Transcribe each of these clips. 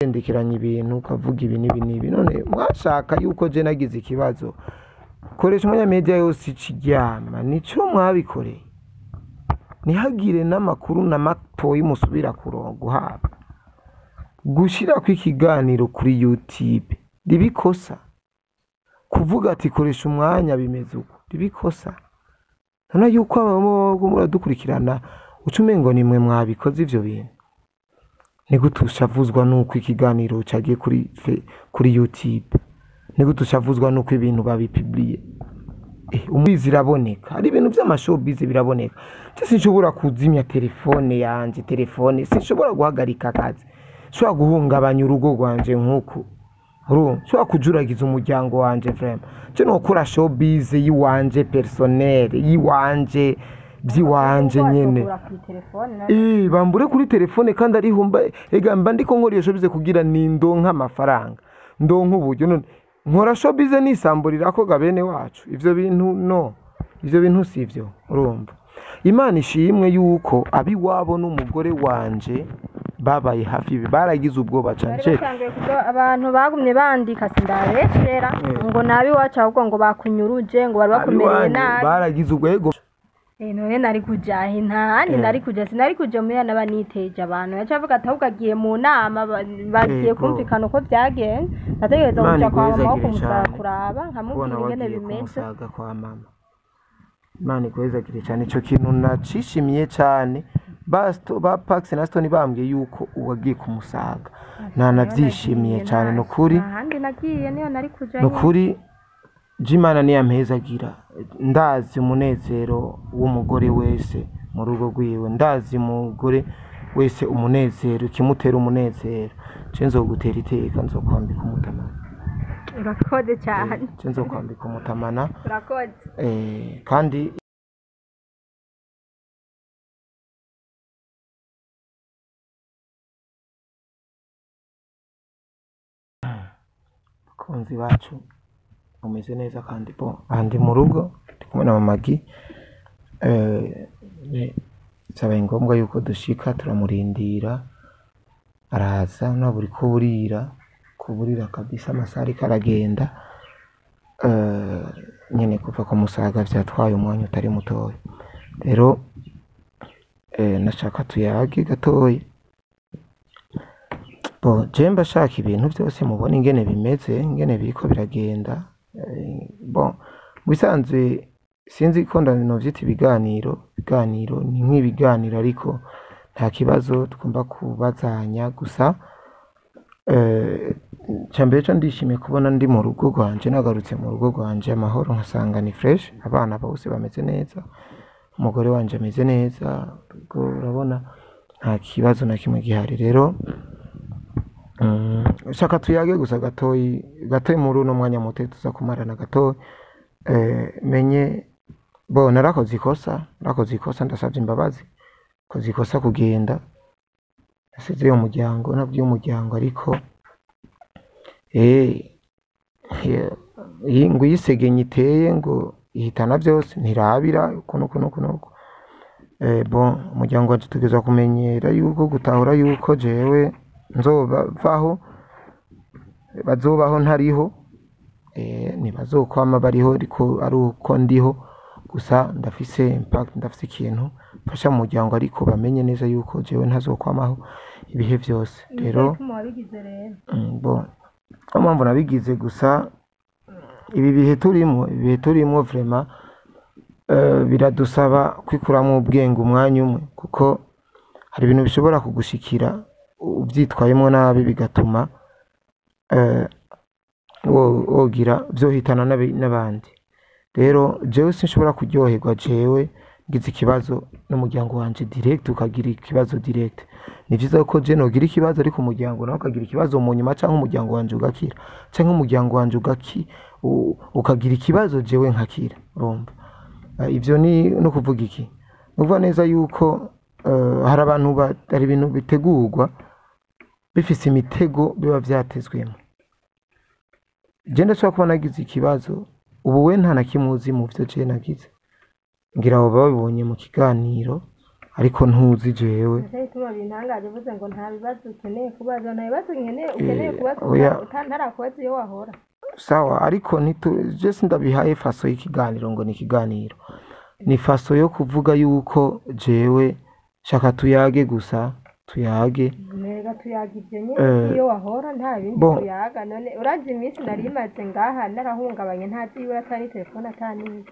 Ndikiranya ibintu ukavuga ibi n'ibi n'ibi. None mwashaka yuko je nagize ikibazo, koresha umwanya media yose ikiryama, nico mwabikoreye. Ntihagire n'amakuru na matoyi musubira guhabwa. Gushirako ikiganiro kuri YouTube ribikosa, kuvuga ati koresha umwanya bimeze uko ribikosa. None yuko abamo muradukurikirana uca umengo nimwe mwabikoze ivyo bintu. Ni gute ushavuzwa nuko ikiganiro cagiye kuri YouTube? Ni gute ushavuzwa nuko ibintu babipubliye? Umubizi iraboneka, hari ibintu vy'amashowbiz biraboneka. Je sinshobora kuzimya telefone yanje, telefone sinshobora guhagarika akazi, nshobora guhungabanya urugo rwanje nkuku, urumva, nshobora kujuragiza umuryango wanje vraiment. Je nokora showbiz yiwanje personnel, yiwanje vyiwanje nyene. Bakura kuri telefone na Bambure kuri telefone kandi ariho mba ega mba ndiko nkora iyo showbiz kugira nindonka amafaranga, ndonka uburyo. None nkora showbiz nisamburirako ga bene wacu? Ivyo bintu no, ivyo bintu sivyo, urumva. Imana ishimwe yuko abiwabo n'umugore wanje babaye hafi, baragize ubwoba bari cane. batanguye kuko abantu bagumye bandika sindabeshera ngo nabi wacu, ahubwo ngo bakunyuruje, ngo bari bakumereye Abiwanje nabi. baragize ubwego. None nari kuja he? Ntahandi nari kuja, sinari kuja muhira, naba niteje abantu. Yaca avuga ati ahubwo agiye mu nama, bagiye kumvikana uko vyagenze. Ndategereza Imana kuja kwa mama wo iguhezagire kumusaba cane. kuraba nkamubwira Kubona ingene wagiye bimeze. kumusaga kwa mama, Imana iguhezagire cane. Ico kintu nacishimiye cane. Ba Pax na Stone bambwiye yuko uwagiye kumusaga, nanavyishimiye cane nukuri. Ntahandi nagiye, niyo nari kuja nyene. Nukuri Jimana niyampezagira. Ndazi umunezero w'umugore wese mu rugo rwiwe, ndazi umugore wese umunezero ikimutera umunezero. Je nzogutera iteka, nzokwambika umutamana. Urakoze cane. Je nzokwambika umutamana. Urakoze. Kandi abakunzi bacu mumeze neza kandi bo aha ndi mu rugo, ndi kumwe na mama Guy. Vyabaye ngombwa yuko dushika turamurindira araza, no buriko burira kuburira kabisa, amasaha ariko aragenda. Nyene kuva ku Musaga vyatwaye umwanya utari mutoya. Rero nashaka tuyage gatoya. Bo je mba shaka ibintu vyose mubona ingene bimeze, ingene biriko biragenda. Bon, mu bisanzwe sinzi ko ndanovyita ibiganiro, ibiganiro ni nk'ibiganiro ariko nta kibazo tugomba kubazanya gusa. Icambere co ndishimiye kubona ndi mu rugo rwanje, nagarutse mu rugo rwanje amahoro, nkasanga ni fresh, abana bose bameze neza, umugore wanje ameze neza, ubwo urabona nta kibazo na kimwe gihari. Rero shaka tuyage gusa gatoyi gatoyi muri uno mwanya muto tuza kumarana gatoyi. Menye bo narakoze ikosa, narakoze ikosa, ndasavye imbabazi. Koze ikosa kugenda nasize umuryango, nabwiye umuryango, ariko ngo iyisegenye iteye ngo ihitana vyose, ntirabira uku nuku nuku nuku. Bon, umuryango wanje utegerezwa kumenyera yuko gutahura yuko jewe nzobavaho, bazobaho ntariho, ntibazokwama bariho ariko ari uko ndiho gusa. Ndafise impact, ndafise ikintu mfasha mu muryango, ariko bamenye neza yuko jewe ntazokwamaho ibihe vyose. Rero Nicyo wabigize rero? Bon, niyo mpamvu nabigize gusa. Ibi bihe turimo, ibihe turimo vraiment biradusaba kwikuramwo ubwenge umwanya umwe, kuko hari ibintu bishobora kugushikira uvyitwayemwo nabi bigatuma wogira vyohitana n'abandi. Rero jewe sinshobora kuryoherwa jewe ngize ikibazo n'umuryango wanje direct ukagira ikibazo direct. Ni vyiza ko je nogira ikibazo ariko umuryango nawe ukagira ikibazo mu nyuma, canke umuryango wanje ugakira, canke umuryango wanje ukagira ikibazo jewe nkakira, urumva. Ivyo ni no kuvuga iki? Ni ukuvuga neza yuko hari abantu, hari ibintu bitegurwa bifise imitego biba vyatezwemo. Je ndashobora kuba nagize ikibazo, ubu we nta na kimwe uzi mu vyo je nagize, ngira abo babibonye mu kiganiro. Ariko ntuzi jewe. Nicyo gituma bintangaje uvuze ngo nta bibazo ukeneye kubaza, nta bibazo ukeneye kubaza Oya. Ntarakubaza iyo wahora. Sawa, ariko je sindabihaye façon y'ikiganiro ngo ni ikiganiro, ni façon yo kuvuga yuko jewe shaka tuyage gusa, tuyage. Mbega tuyaga ibyo nyine iyo wahora, nta bindi tuyaga. None urazi iminsi nari maze ngaha narahungabanye, ntazi iwe, atari telefone, atani.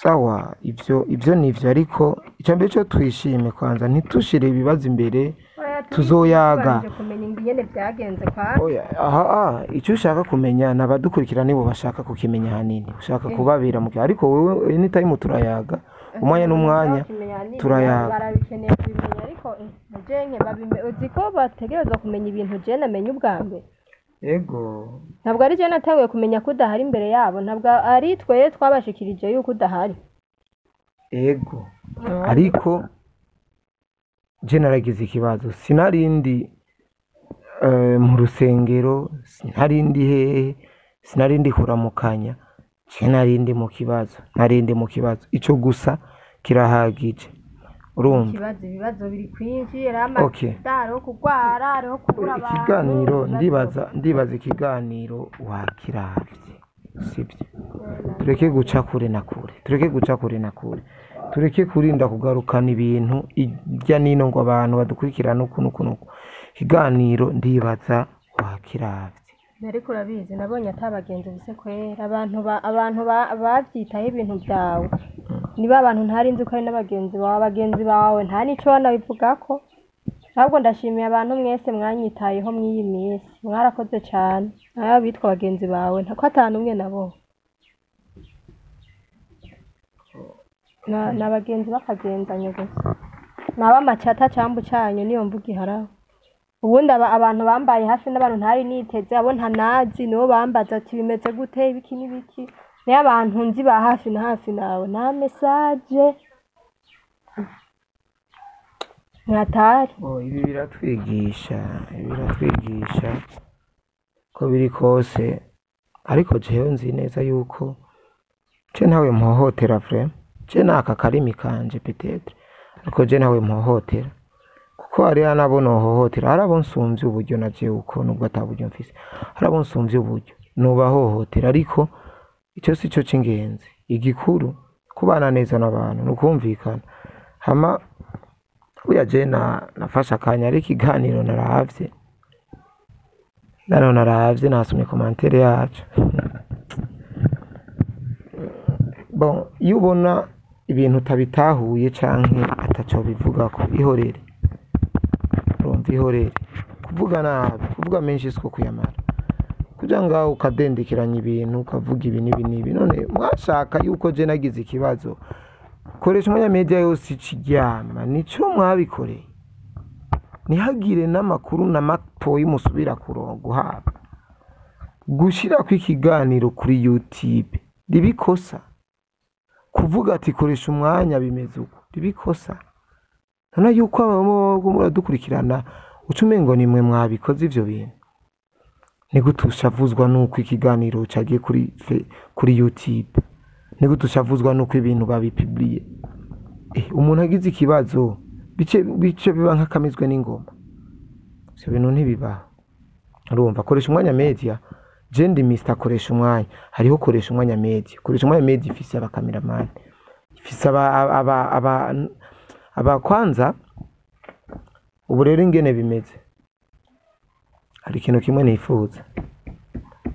Sawa, ivyo nivyo, ariko icya mbere cyo twishime kwanza, ntitushire ibibazo imbere. Tuzoyaga. Tubanje kumenya ingene byagenze kwa Oya, aha, icyo ushaka kumenya nabadukurikira nibo bashaka kukimenya hanini, ushaka kubabera mu, ariko wewe anytime turayaga umwanya n'umwanya. Turayaga. Barabikeneye kubimenya, ariko jenke uzi ko bategerezwa kumenya ibintu je namenye ubwa mbere. Ego. Ntabwo ari je natanguye kumenya ko udahari imbere yabo, ntabwo ari twe twabashikirije yuko udahari. Ego, ariko je naragize ikibazo, sinarindi mu rusengero, sinarindi hehe, sinarindi kuramukanya, je narindi mu kibazo, narindi mu kibazo, ico gusa kirahagije, urumva. Ikibazo, ibibazo biri kwinshi, hariho amadaro yo kurwara, hariho kubura abantu. Ikiganiro ibibazo. Ndibaza ikiganiro wakiravye, sibyo? Tureke guca kure na kure, tureke guca kure na kure, tureke kurinda kugarukana ibintu irya nino ngo abantu badukurikirana uku n'uku n'uku. Ikiganiro ndibaza wakiravye. Ariko urabizi, nabonye atabagenzi bise kwera, abantu bavyitaho ibintu byawe niba abantu ntari nzi ko ari n'abagenzi bawe, abagenzi bawe nta n'ico banabivugako. Ahubwo ndashimiye abantu mwese mwanyitayeho mw'iyi minsi, mwarakoze cane. Nayo bitwa bagenzi bawe ntako atanu umwe nabo na abagenzi bakagenzanya gusa, naba amacata cambu canyu niyo mvuga iharaho. Ubundi abantu bambaye hafi n'abantu ntari niteze, abo ntanazi nibo bambaza ati bimeze gute, ibiki n'ibiki. Niyo abantu nzi ba hafi na hafi nawe nta message ntatari. Oh, ibi biratwigisha, ibi biratwigisha ko biri kose, ariko jewe nzi neza yuko je ntawe mpohotera, vraiment. Je naka karimi kanje peut-être, ariko je ntawe mpohotera, kuko hariya nabo nohohotera, hari abo nsumvye uburyo na jewe uko nubwo ata buryo mfise, hari abo nsumvye uburyo nubahohotera, ariko icyo si cyo c'ingenzi. Igikuru kubana neza n'abantu ni ukumvikana. Hama uya je nafashe akanya, ariko ikiganiro naravye, naravye, nasomye commentaire yacu. Bon, iyo ubona ibintu utabitahuye canke ataco bivugako, ihorere, urumva, ihorere. Kuvuga nabi, kuvuga menshi siko kuyamara, kuja ngaho ukadendekiranya ibintu, ukavuga ibi n'ibi n'ibi. None mwashaka yuko je nagize ikibazo, koresha umwanya media yose ikiryama, nico mwabikoreye, ntihagire n'amakuru na matoyi musubira guhabwa. Gushirako ikiganiro kuri YouTube ribikosa, kuvuga ati koresha umwanya bimeze uko ribikosa. None yuko abamo muradukurikirana uca umengo nimwe mwabikoze ivyo bintu, ni gute ushavuzwa nuko ikiganiro cagiye kuri YouTube? Ni gute ushavuzwa nuko ibintu babipubliye? Umuntu agize ikibazo bice biba nk'akamizwe n'ingoma, ivyo bintu ntibibaho. Urumva, koresha umwanya media, je ndi Mr koresha umwanya. Hariho koresha umwanya media, koresha umwanya media ifise abakameramani, ifise aba kwanza. Ubu rero ingene bimeze, hari ikintu kimwe nifuza: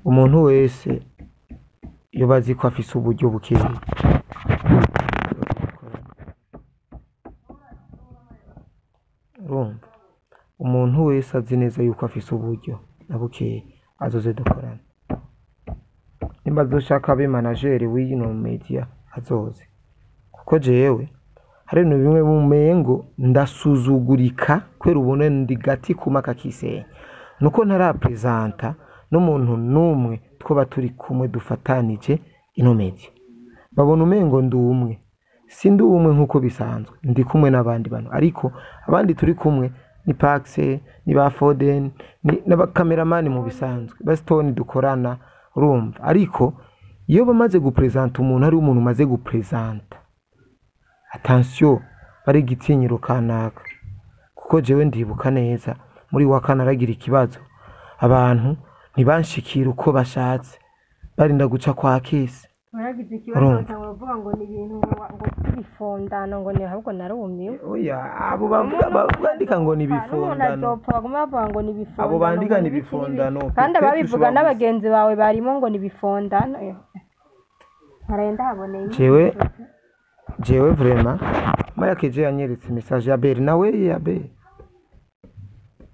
umuntu wese iyo bazi ko afise uburyo bukeya, urumva, umuntu wese azi neza yuko afise uburyo na bukeya azoze dukorane. Nimba azoshaka abe manager w'ino media azoze, kuko jewe hari ibintu bimwe mumengo ndasuzugurika kubera ubona ndi gati kuma kakisenya, nuko ntarapresenta n'umuntu n'umwe twoba turi kumwe dufatanije ino media, babona umengo ndi umwe. Si ndi umwe nk'uko bisanzwe, ndi kumwe n'abandi bantu, ariko abandi turi kumwe ni Paxe, ni ba Foden, ni n'abakameramani mu bisanzwe ba Stone dukorana, urumva. Ariko iyo bamaze gupresenta umuntu, ari umuntu umaze gupresenta, attention. Bari igitinyiro kanaka, kuko jewe ndibuka neza muri wa kane aragira ikibazo, abantu ntibanshikira uko bashatse, barinda guca kwa kese. Waragize ikibazo, Urumva. batangura kuvuga ngo ni ibintu ngo by'ibifondano, ngo ni ahubwo narumiwe. Oya, abo bavuga bandika ngo ni N'umuntu ibifondano. azopfa baguma bavuga ngo ni ibifondano. Abo bandika ngo ni ibiki n'ibi. ibifondano, Kandi peut-être ababivuga ushobora n'abagenzi bawe barimo ngo ni ibifondano. Haraye ndahaboneye. Jewe vraiment Maya keje yanyeretse message ya Abel, nawe ya Abel.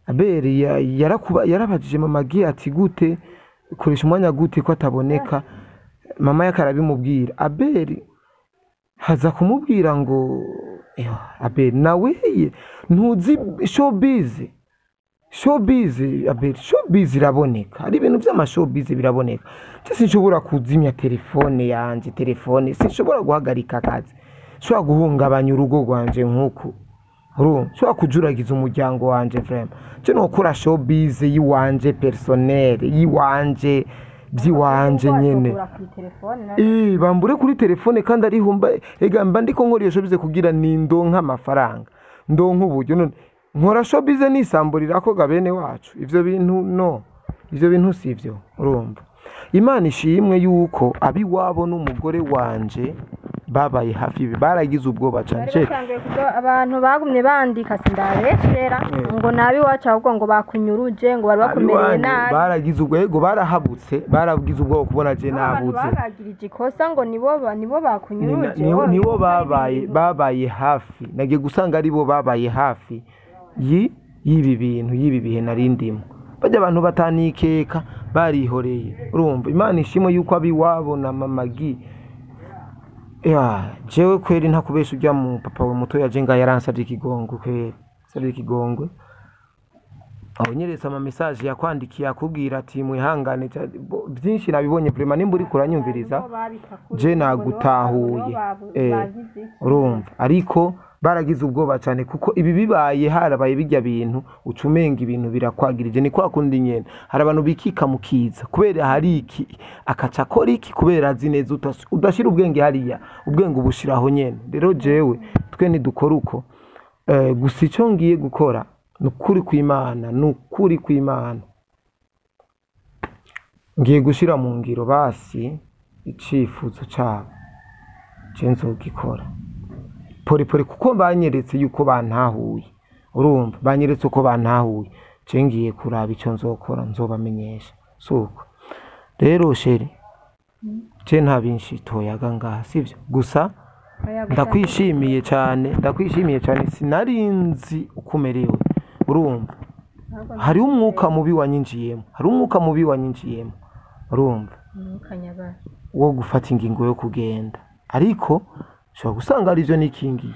Abel yarakuba yarabajije mama Gi ati gute koresha umwanya gute ko ataboneka, mama yakarabimubwira. Abel haza kumubwira ngo Abel nawe ye ntuzi showbiz, showbiz Abel, showbiz iraboneka, hari ibintu by'ama showbiz biraboneka. Je sinshobora kuzimya telefone yanje, telefone sinshobora guhagarika akazi, nshobora guhungabanya urugo rwanje nk'uku, urumva, nshobora kujuragiza umuryango wanje. Vraiment je nokora showbiz yiwanje personnel, yiwanje by'iwanje nyene. Bambure kuri telefone kandi ariho mba ega mba ndiko nkora iyo showbiz kugira nindonka amafaranga, ndonka uburyo. None nkora showbiz nisamburira ko ga bene wacu? Ivyo bintu no, ivyo bintu sivyo. Urumva, Imana ishimwe yuko abiwabo n'umugore wanje babaye hafi, baragize ubwoba cane. Bari batanguye kuza, abantu bagumye bandika, sindabeshera, ngo nabi iwacu ahubwo ngo bakunyuruje, ngo bari bakumereye Abiwanje nabi. baragize ubwo, yego, barahabutse, baragize ubwoba kubona je Abantu nabuze. Bagagirije ikosa ngo nibo bakunyuruje. Nibo babaye hafi, nagiye gusanga aribo babaye hafi y'ibi bintu, y'ibi bihe nari ndimo. Bajya abantu batanikeka barihoreye. Urumva, Imana ishimwe yuko abiwabo na mama Gi. Ya jewe kweri ntakubesha, ujya mu papa we muto yaje nga yaransabye ikigongwe, kweri nsabye ikigongwe, aho nyeretse ama message yakwandikiye akubwira ati mwihangane byinshi nabibonye. Vraiment nimba uriko uranyumviriza, je nagutahuye. Urumva, ariko baragize ubwoba cyane kuko ibi bibaye, harabaye bijya bintu uca umenga ibintu birakwagirije. Ni kwa kundi nyene hari abantu bikika mu kiza kubera hari iki, akaca akora iki kubera azi neza udashira ubwenge hariya, ubwenge ubushiraho nyene. Rero jewe twe ntidukora uko. Gusa icyo ngiye gukora ni ukuri kw'Imana, ni ukuri kw'Imana, ngiye gushira mu ngiro basi icifuzo cabo, je nzogikora pore pore kuko banyeretse yuko bantahuye. Urumva, banyeretse uko bantahuye, je ngiye kuraba icyo nzokora, nzobamenyesha. Suko rero chérie, je nta binshi toyaga ngaha, sivyo? Gusa ndakwishimiye cyane, ndakwishimiye cyane. Sinarinzi uko umerewe. Urumva, hariho umwuka mubi wanyinjiyemo, hari umwuka mubi wanyinjiyemo, urumva, wo gufata ingingo yo kugenda, ariko ushobora gusanga arivyo nikingiye.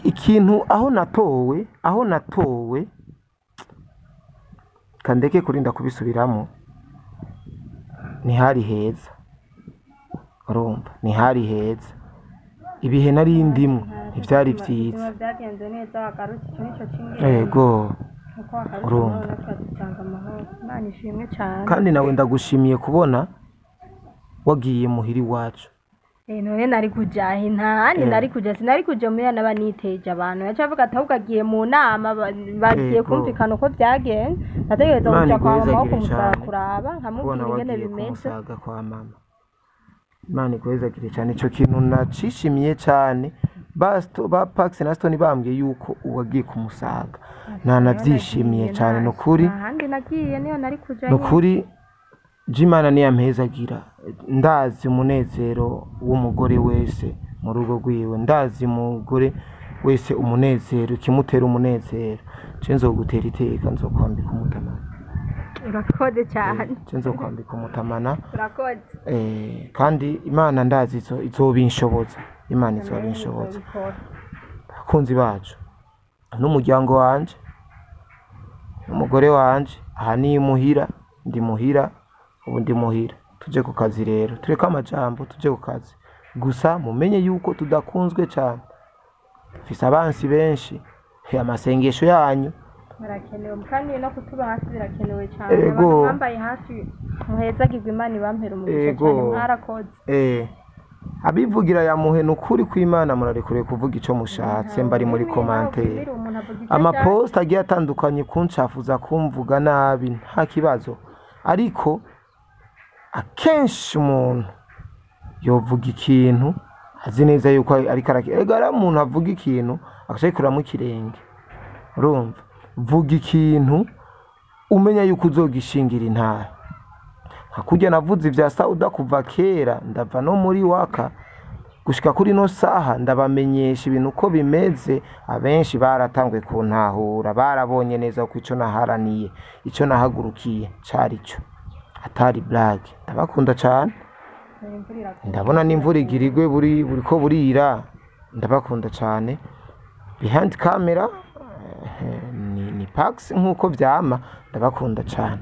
Ikintu aho natowe kandeke kurinda kubisubiramo, ntihari heza. Urumva, ntihari heza, ibihe nari ndimwo ntivyari vyiza. Byagenze neza wagarutse, icyo nicyo cy'ingenzi. Ego. Kuko wagarutse Urumva. amahoro, natwe dusanga amahoro. Imana ishimwe cyane. Kandi nawe ndagushimiye kubona wagiye muhira iwacu. None nari kuja he? Nta handi nari kuja, sinari kuja muhira naba niteje abantu. Yaca avuga ati ahubwo agiye mu nama, bagiye kumvikana uko byagenze. Nategereza Imana kuja kwa mama wo iguhezagire kumusaba, cane. kuraba nkamubwira Kubona ingene wagiye bimeze. kumusaga kwa mama, Imana iguhezagire cyane. Ico kintu nacishimiye cyane. Ba Pax na Stone bambwiye yuko uwagiye kumusaga, nanavyishimiye cyane, nukuri. Nta handi nagiye, niyo nari kuja. Nukuri Jimana niyampezagira. Ndazi umunezero w'umugore wese mu rugo rwiwe, ndazi umugore wese umunezero ikimutera umunezero. Je nzogutera iteka, nzokwambika umutamana. Urakoze cyane. Je nzokwambika umutamana. Urakoze. Kandi Imana ndazi izobinshoboza, Imana izobinshoboza. Abakunzi bacu n'umuryango wanje n'umugore wanje, aha ni muhira, ndi muhira ubu, ndi muhira. Tuje ku kazi rero, tureke amajambo, tuje ku kazi. Gusa mumenye yuko tudakunzwe cyane, mfise abansi benshi. He, amasengesho yanyu Birakenewe kandi no kutuba hafi birakenewe cyane. Ego. Abantu bambaye hafi, muhezagirwe, Imana ibampere umugisha Ego. cyane, mwarakoze. Abivugira yamuhe nukuri kw'Imana, murarekure kuvuga ico mushatse mbari muri commentaire. Umuntu avuga icyo ashaka. Amaposta agiye atandukanye kuncafuza, kumvuga nabi, nta kibazo, ariko akenshi umuntu yovuga ikintu azi neza yuko ariko erega hari umuntu avuga ikintu agaca yikuramo ikirenge. Urumva, vuga ikintu umenya yuko uzogishingira intara. Nka kurya navuze ivya Sauda kuva kera, ndava no muri waka gushika kuri no saha ndabamenyesha ibintu uko bimeze. Abenshi baratanguye kuntahura, barabonye neza ko ico naharaniye, ico nahagurukiye cari cyo atari blague. Ndabakunda cane. Imvura iragwa. Ndabona n'imvura igira igwe, buri buriko burira. Ndabakunda cane. Behind camera ni Pax nkuko vyama. Ndabakunda cane.